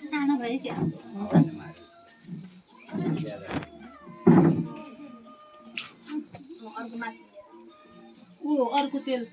सानो भयो क्या अर्को तेल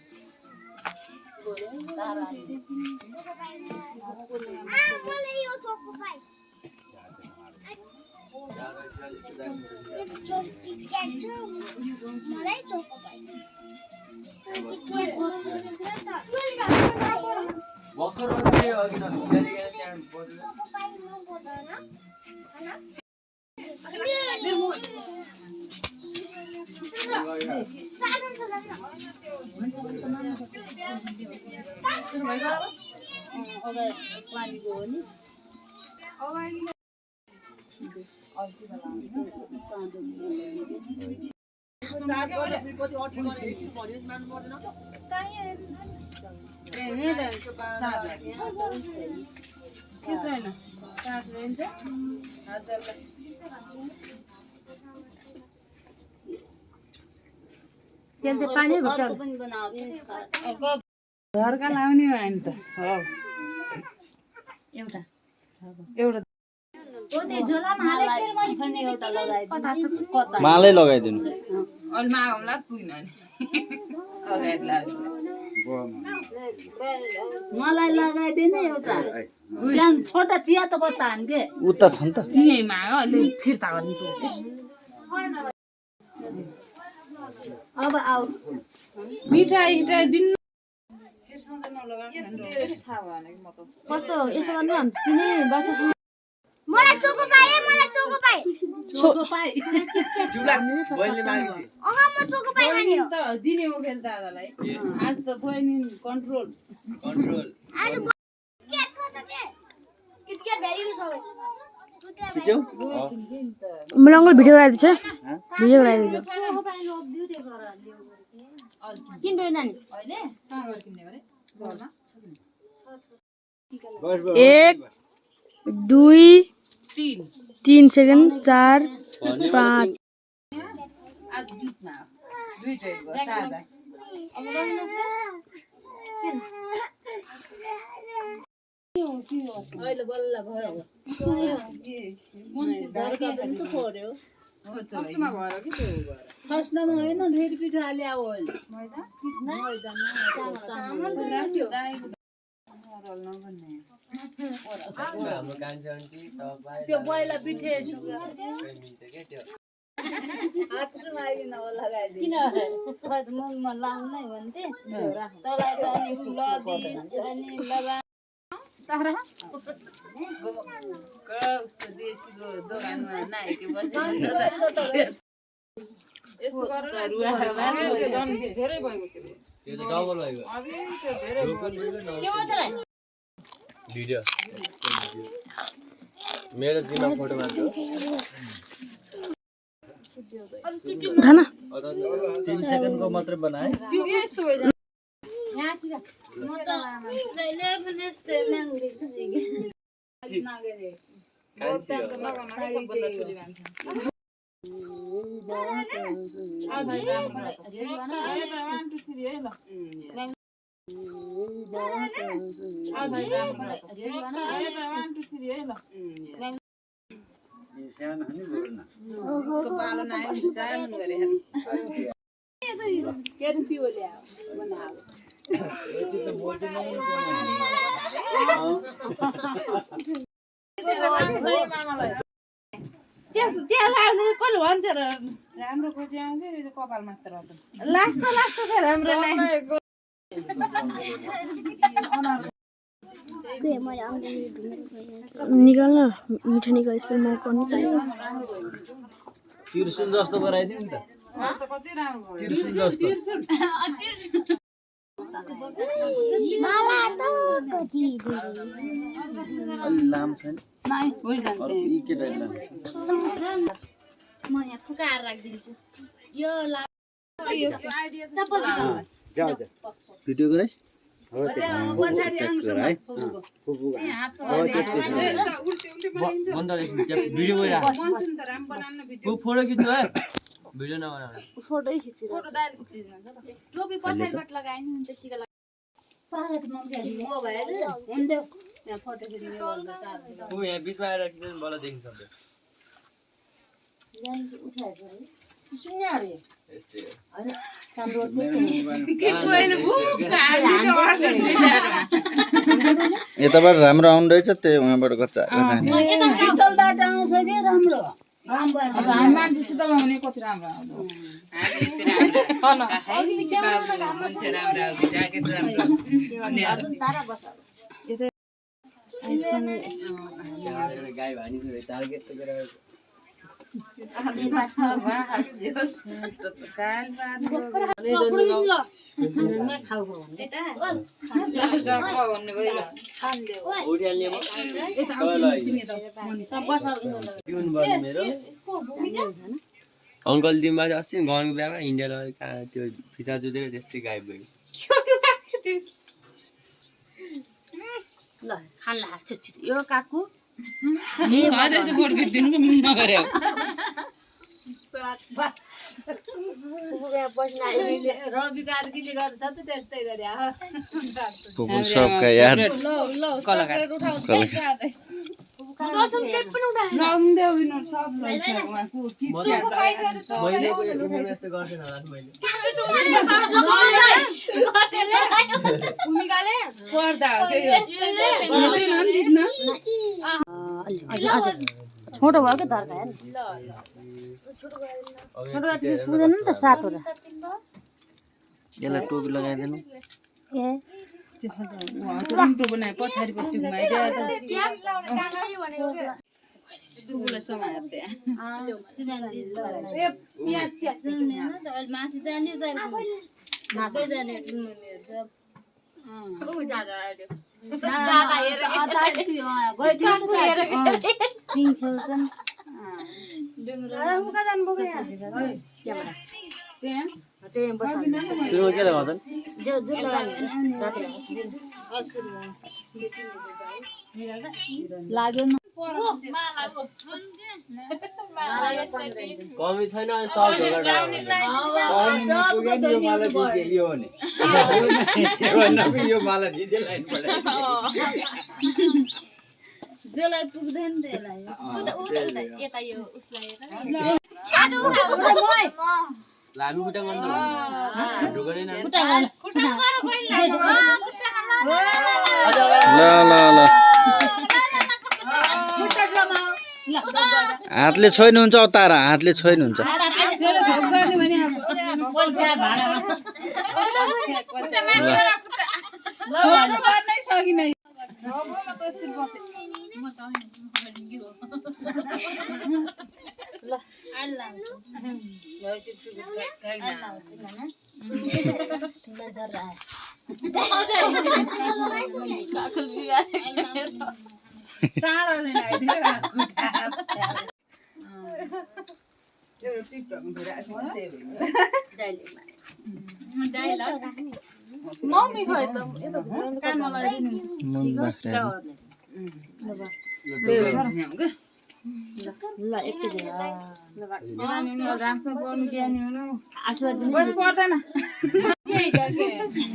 पानी घरका लाउने हो नि त सब एउटा मालै लगाइदिनु मलाई लगाइदिनु एउटा सानो छोटा चिया त कता हान के उता छ नि त फिर्ता गर्नु अब आऊ मिठाई दिन कस्तो यसो गर्नु तिमी बस्छ मलाई चोको पाए चोको पाए जुला बहिनीले मागेछि म चोको पाए खाने हो त दिने हो फेरि दादालाई आज त बहिनी कन्ट्रोल आज के छोटा के कितके भ्याइयो सबै पिचौ मलाई अङ्कल भिडियो गराइदिन्छ भिडियो गराइदिन्छ किन नानी अहिले कहाँ गएर किन्ने गरे घरमा 1 2 3 सेकेन्ड 4 5 आज 20 मा रिटेल गो सादा अहिले बल्ल भयो घरका पनि त छोड्यो फर्स्टमा भएर कि त्यो भएर फर्स्टमा हैन फेरि पिठो हाले अब अहिले मैदा चामल त्यो हाम्रो कान्छी आन्टी तपाईँ त्यो पहिला पिठे हातमा आइन लगाइदिनु किन म लाउनै भन्थे तलाई त अनि लदी अनि लगा तारा कस्तो देशीको दोकानमा नाइके बसेको यस्तो गरेर धेरै भएको थियो त्यो त डबल भयो अझै त्यो धेरै भिडियो मेरो जिम्मा फोटो मात्र उठान 3 सेकेन्डको मात्र बनाए त्यो यस्तो भयो राम्रो खोजी आउँथ्यो नि कपाल मात्र लास्ट राम्रो नै निकाल्न मिठा निकाल स्पेल म पनि तिर्सुल जस्तो गराइदिनु नि त तिर्सुल जस्तो मलाई त कति लाम छैन नाइ होइ जान्छ अरु यी केटा लाम म यहाँ फुकाएर राखिदिन्छु यो चप्पल जाऊ भिडियो गराइस भिडियो फोटो खिच्नु है भिडियो नबनाऊ फोटो खिचिरहेको फोटो दाइरेक्ट खिचिदिन्छ ल टोपी पछाडिबाट लगाए नि हुन्छ टिका लगाए पाहाडमा मोबाइल हुन्थ्यो यहाँ फोटो खिच्ने भन्दा साथी ऊ यहाँ बिचमा आएर किन बल देखिन सक्दैन उठाएको है सुन्या रे यस्तै हो हैन कामरोड यताबाट राम्रो आउँदो रहेछ त्यही उहाँबाट कच्चा शीतलबाट आउँछ के राम्रो राम्रो अब हामी मान्छे शीतल आउने कति राम्रो आउँदो गाई भानी टार्गेट त गरेर उठिहाल्ने म मेरो अङ्कल दिनमा अस्ति गाउँको बिहामा हिँडेर त्यो फिता जुदेर त्यस्तै गायब भयो ल खान लाग्छ छिटो यो काकु रवि कार्कीले गर्छ त त्यस्तै गरे कुकुर सबका याद महिलेको उमेरमा यस्तो गर्दैन होला नि मैले छोटो भयो क्या तर्का हेर्न छोटो पुग्दैन नि त सातवटा यसलाई टोपी लगाइदिनु ए उल्टो बनाए पछाडिपट्टि घुमाइदियो माथि जाने सुरुमा के लगाउँछन् लाग्यो कमी छैन अनि सब झोला जसलाई पुग्दैन त्यसलाई हामी खुट्टा गर्नु ढुकदैन हातले छोइनुहुन्छ तारा हातले छोइनुहुन्छ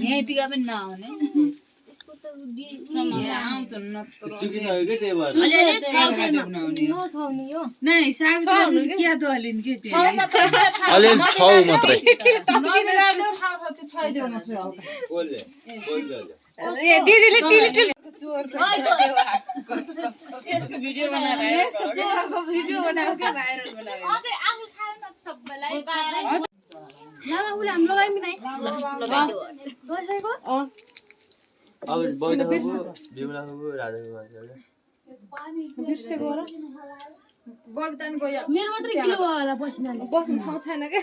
यहीँतिर पनि नआउने सुकिसक्यो क्या त्यही भएर अलिअलि छौ मात्रै यसको भिडियो बनाएर यसको चोरको भिडियो बनाऊ के भाइरल बनाऊ अझै आफू खाए न सबैलाई बारे लामा उले हम लगाइम कि लगाइदियो कसैको अब बैठकको बिमलाको राजाको बिर्सेको र बबितान गयो मेरो मात्रै किलो भयो होला पसिनाले बस्नु ठाउँ छैन के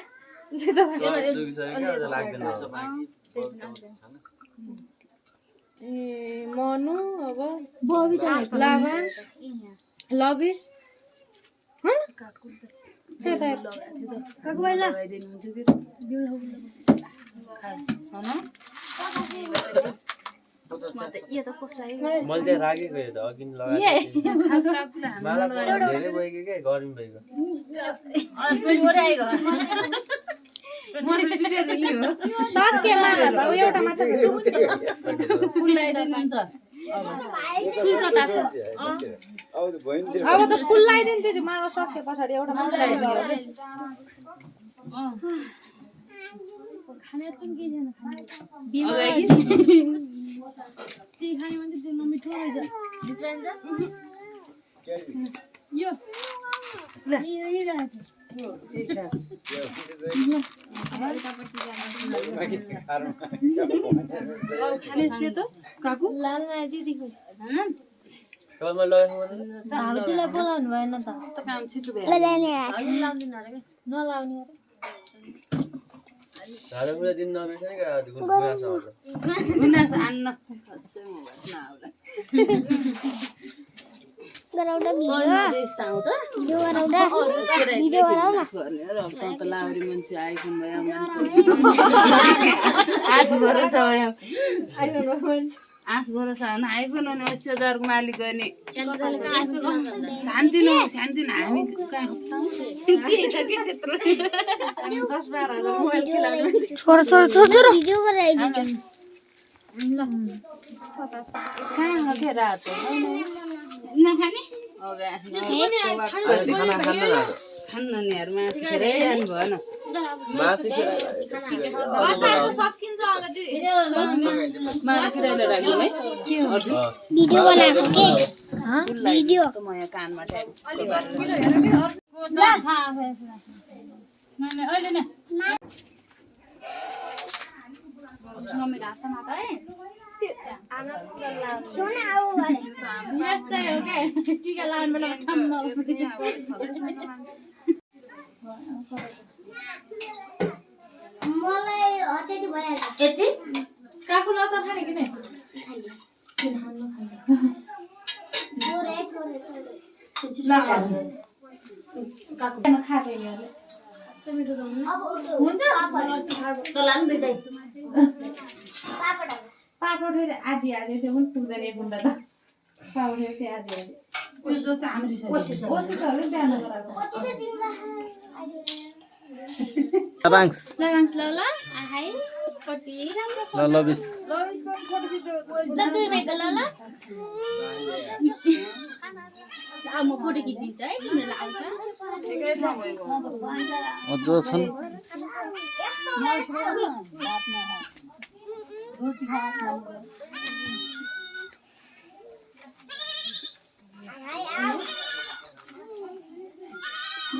ए मनु अब बबिता लाभांश लबिस काकु भाइला खास यो त कसलाई मैले त्यहाँ राखेको यो त अघि नै लगाएको थिएँ। माला धेरै भइगयो क्या गर्मी भइगयो सक्के माला त अब एउटा मात्र फुल लगाइदिनुहुन्छ अब त फुल लगाइदिनु त्यो माला सके पछाडि एउटा मात्र काकु लालमा दिदी खै टलमा लगाएको मात्रै भाउजूलाई बोलाउनु भएन त काम छिटो भयो गराउने आछ लाउँदैन अरे के नलाउने अरे झाडा पुरा दिन नबिर्स नि गुनासो आउँछ गुनास आन्न गराउँदा भिडियो यस्तो आउँछ भिडियो गराउँदा भिडियो गराउ न गर्ने र अब त लाउरी मान्छे आइफोन भयो मान्छे आस भरोसा भयो आस भरोसा होइन आइफोन अनि 80,000 को मालिक गर्ने शान्ति न हामी कहाँ त्यत्रो 10-12 हजार मोबाइल खेलाउने मान्छे छोरो भिडियो गराइदिन्छ कहाँ के रात नखाने खान्न निहरू मासु खेरै जानु भएन मासु सकिन्छ होला मासु खेराइले राख्नु है भिडियो बनाएको के भिडियो म यहाँ कानमा ट्याप अहिले न मम्मी घाँस माता है छुन आऊ भने यस्तै हो के टिका लाउने बेलामा ठम्म मलाई हतेती भइहाल्छ यति काकु लसा खाने कि नै छोरे अब हुन्छ तलान बिदै पापड पापड फेरि आधी त्यो पनि पुग्दैन एक घन्टा त पापड फेरि आधी त्यो चाम्री छ कोसिस हो कि बिहान गराएको कति त दिनमा लाबाङ्स लवाङ्स ल आहाई कति राम्रो ल लबिस लविसको फोटो खिच्यो जति भेट ल अब म फोटो खिचिदिन्छु है तिमीलाई आउँछ एकै ठाउँ भएको अझ छन्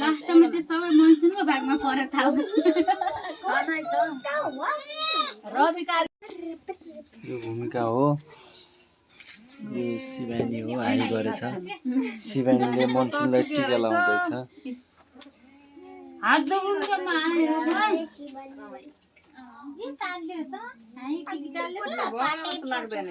लास्टमा त्यो सबै मनसुनको भागमा परेर थाहा यो भूमिका हो यो शिवानी हो आई गरेछ शिवानीले मनसुनलाई टिका लाउँदैछ हात दुख्नुमा आयो है ताल्यो त है टिकी ताल्यो त लाग्दैन